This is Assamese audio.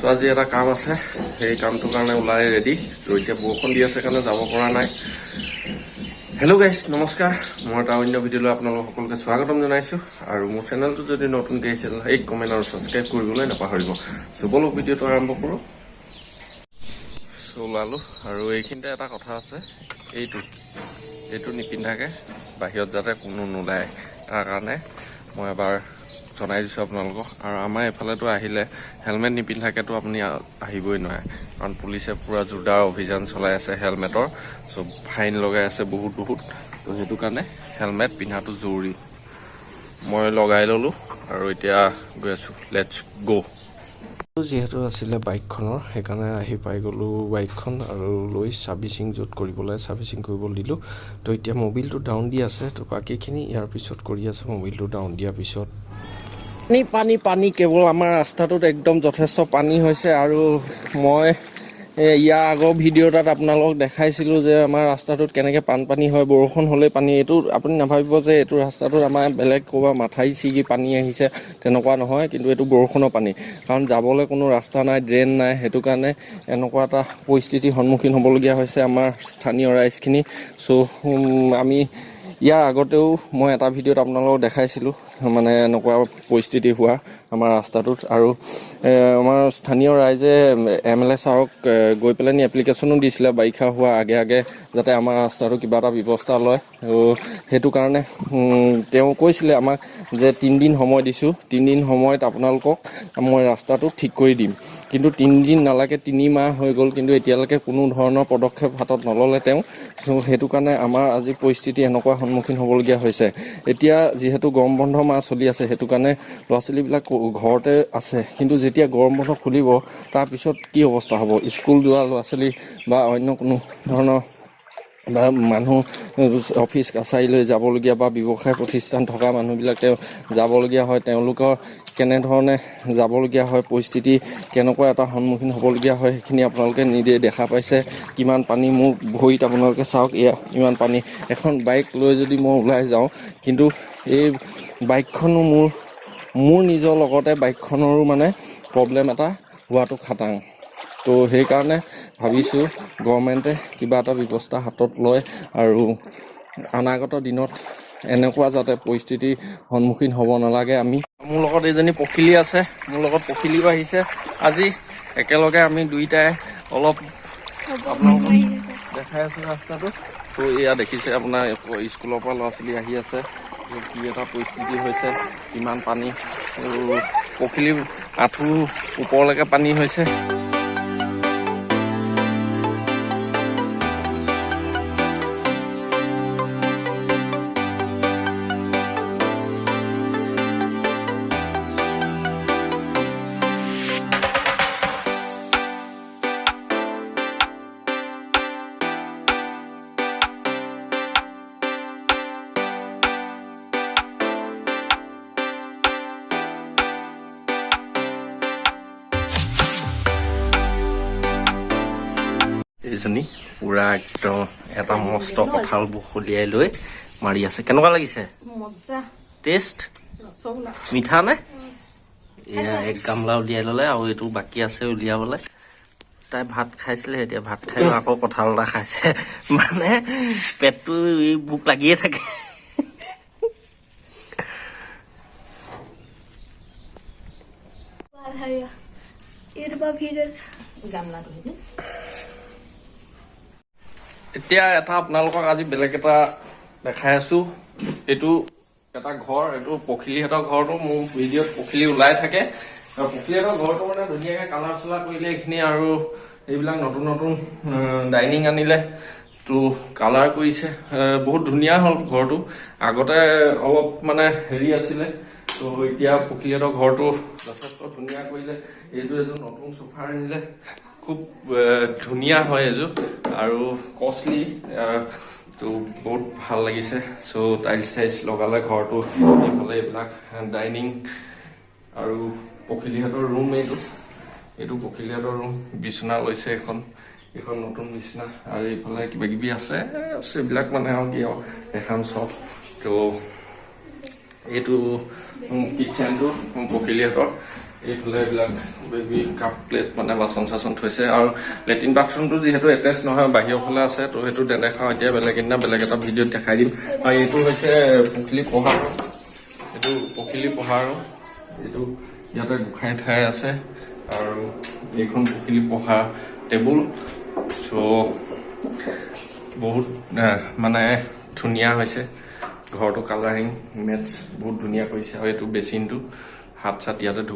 চ' আজি এটা কাম আছে, সেই কামটোৰ কাৰণে ওলাই ৰেডি। ত' এতিয়া বৰষুণ দি আছে কাৰণে যাব পৰা নাই। হেল্ল' গাইজ, নমস্কাৰ। মই এটা অন্য ভিডিঅ'লৈ আপোনালোক সকলোকে স্বাগতম জনাইছোঁ। আৰু মোৰ চেনেলটো যদি নতুনকৈ আহিছে, লাইক, কমেণ্ট আৰু ছাবস্ক্ৰাইব কৰিবলৈ নাপাহৰিব। চ' ব'লক, ভিডিঅ'টো আৰম্ভ কৰোঁ। চ' ওলালোঁ আৰু এইখিনিতে এটা কথা আছে, এইটো নিপিন্ধাকৈ বাহিৰত যাতে কোনো নোলায়, তাৰ কাৰণে মই এবাৰ জনাই দিছোঁ আপোনালোকক। আৰু আমাৰ এইফালেতো আহিলে হেলমেট নিপিন্ধাকেতো আপুনি আহিবই নোৱাৰে, কাৰণ পুলিচে পূৰা জোৰদাৰ অভিযান চলাই আছে হেলমেটৰ। চ' ফাইন লগাই আছে বহুত বহুত। ত' সেইটো কাৰণে হেলমেট পিন্ধাটো জৰুৰী। মই লগাই ল'লোঁ আৰু এতিয়া গৈ আছোঁ। Let's গ'। যিহেতু আছিলে বাইকখনৰ, সেইকাৰণে আহি পাই গ'লোঁ বাইকখন আৰু লৈ ছাৰ্ভিচিং য'ত কৰিবলৈ ছাৰ্ভিচিং কৰিবলৈ দিলোঁ। তো এতিয়া মবিলটো ডাউন দি আছে, তো বাকীখিনি ইয়াৰ পিছত কৰি আছোঁ, মবিলটো ডাউন দিয়াৰ পিছত। পানী পানী পানী, কেৱল আমাৰ ৰাস্তাটোত একদম যথেষ্ট পানী হৈছে। আৰু মই ইয়াৰ আগৰ ভিডিঅ' এটাত আপোনালোকক দেখাইছিলোঁ যে আমাৰ ৰাস্তাটোত কেনেকৈ বানপানী হয়, বৰষুণ হ'লেই পানী। এইটো আপুনি নাভাবিব যে এইটো ৰাস্তাটোত আমাৰ বেলেগ ক'ৰবাৰ মাথাউৰি ছিগি পানী আহিছে, তেনেকুৱা নহয়। কিন্তু এইটো বৰষুণৰ পানী, কাৰণ যাবলৈ কোনো ৰাস্তা নাই, ড্ৰেইন নাই, সেইটো কাৰণে এনেকুৱা এটা পৰিস্থিতিৰ সন্মুখীন হ'বলগীয়া হৈছে আমাৰ স্থানীয় ৰাইজখিনি। চ' আমি ইয়াৰ আগতেও মই এটা ভিডিঅ'ত আপোনালোকক দেখাইছিলোঁ, মানে এনেকুৱা পৰিস্থিতি হোৱা আমাৰ ৰাস্তাটোত। আৰু আমাৰ স্থানীয় ৰাইজে এম এল এ ছাৰক গৈ পেলাইনি এপ্লিকেশ্যনো দিছিলে বাৰিষা হোৱাৰ আগে আগে, যাতে আমাৰ ৰাস্তাটো কিবা এটা ব্যৱস্থা লয়। আৰু সেইটো কাৰণে তেওঁ কৈছিলে আমাক যে 3 দিন সময় দিছোঁ, 3 দিন সময়ত আপোনালোকক মই ৰাস্তাটো ঠিক কৰি দিম। কিন্তু 3 দিন নালাগে, 3 মাহ হৈ গ'ল, কিন্তু এতিয়ালৈকে কোনো ধৰণৰ পদক্ষেপ হাতত নল'লে তেওঁ। চ' সেইটো কাৰণে আমাৰ আজি পৰিস্থিতি এনেকুৱা সন্মুখীন হ'বলগীয়া হৈছে। এতিয়া যিহেতু গৰম বন্ধ মাহ চলি আছে, সেইটো কাৰণে ল'ৰা ছোৱালীবিলাক ঘৰতে আছে। কিন্তু যেতিয়া গৰম বন্ধ খুলিব, তাৰপিছত কি অৱস্থা হ'ব? স্কুল যোৱা ল'ৰা ছোৱালী বা অন্য কোনো ধৰণৰ বা মানুহ অফিচ কাছাৰীলৈ যাবলগীয়া বা ব্যৱসায় প্ৰতিষ্ঠান থকা মানুহবিলাক তেওঁ যাবলগীয়া হয়, তেওঁলোকৰ কেনেধৰণে যাবলগীয়া হয়, পৰিস্থিতি কেনেকুৱা এটা সন্মুখীন হ'বলগীয়া হয়, সেইখিনি আপোনালোকে নিজে দেখা পাইছে। কিমান পানী মোৰ ভৰিত, আপোনালোকে চাওক, এয়া ইমান পানী। এখন বাইক লৈ যদি মই ওলাই যাওঁ, কিন্তু এই বাইকখনো মোৰ নিজৰ লগতে বাইকখনৰো মানে প্ৰব্লেম এটা হোৱাটো খাটাং। তো সেইকাৰণে ভাবিছোঁ গভৰ্ণমেণ্টে কিবা এটা ব্যৱস্থা হাতত লয় আৰু অনাগত দিনত এনেকুৱা যাতে পৰিস্থিতিৰ সন্মুখীন হ'ব নালাগে আমি। মোৰ লগত এইজনী পখিলি আছে, মোৰ লগত পখিলিও আহিছে। আজি একেলগে আমি দুইটাই অলপ আপোনালোকক দেখাই আছোঁ ৰাস্তাটো। তো এয়া দেখিছে আপোনাৰ, স্কুলৰ পৰা ল'ৰা ছোৱালী আহি আছে। কি এটা পৰিস্থিতি হৈছে, কিমান পানী! আৰু পখিলি আঁঠু ওপৰলৈকে পানী হৈছে। এইজনী পুৰা একদম এটা মস্ত কঁঠাল বখলিয়াই লৈ মাৰি আছে। কেনেকুৱা লাগিছে? মজা। টেষ্ট? ৰসগোল্লা। মিঠা নে? এয়া এক গামলা উলিয়াই ল'লে আৰু এইটো বাকী আছে উলিয়াবলৈ। তাই ভাত খাইছিলে, এতিয়া ভাত খাই আকৌ কঁঠাল এটা খাইছে। মানে পেটটো এই ভোক লাগিয়ে থাকে। গামলাটো সেইটো। এতিয়া এটা আপোনালোকক আজি বেলেগ এটা দেখাই আছো। এইটো এটা ঘৰ, এইটো পখিলিহঁতৰ ঘৰটো। মোৰ ভিডিঅ'ত পখিলি ওলাই থাকে। আৰু পখিলিহঁতৰ ঘৰটো মানে ধুনীয়াকে কালাৰ চালাৰ কৰিলে এইখিনি, আৰু এইবিলাক নতুন নতুন ডাইনিং আনিলে, তো কালাৰ কৰিছে, বহুত ধুনীয়া হ'ল ঘৰটো। আগতে অলপ মানে হেৰি আছিলে, তো এতিয়া পখিলিহঁতৰ ঘৰটো যথেষ্ট ধুনীয়া কৰিলে। এইযোৰ এযোৰ নতুন চোফা আনিলে, খুব ধুনীয়া হয় এযোৰ আৰু কষ্টলি, তো বহুত ভাল লাগিছে। চ' টাইলছ চাইলছ লগালে ঘৰটো, এইফালে এইবিলাক ডাইনিং আৰু পখিলিহঁতৰ ৰুম এইটো। এইটো পখিলিহঁতৰ ৰুম। বিচনা লৈছে এখন, এইখন নতুন বিচনা। আৰু এইফালে কিবা কিবি আছে, এইবিলাক মানে আৰু কি আৰু দেখাম চব। তো এইটো কিটচেনটো পখিলিহঁতৰ। এইফালে এইবিলাক বেবী কাপ প্লেট, মানে বাচন চাচন থৈছে। আৰু লেট্ৰিন বাথৰুমটো যিহেতু এটেচ নহয়, বাহিৰৰ ফালে আছে, তো সেইটো নেদেখাওঁ এতিয়া। বেলেগ এদিনা বেলেগ এটা ভিডিঅ'ত দেখাই দিম। আৰু এইটো হৈছে পখিলি পঢ়া ৰুম। এইটো পখিলি পঢ়া ৰুম। এইটো ইয়াতে গোসাঁই ঠাই আছে আৰু এইখন পখিলি পঢ়া টেবুল। চ' বহুত মানে ধুনীয়া হৈছে ঘৰটো। কালাৰিং মেটছ বহুত ধুনীয়া কৰিছে। আৰু এইটো বেচিনটো, হাত চাত ইয়াতে ধুব।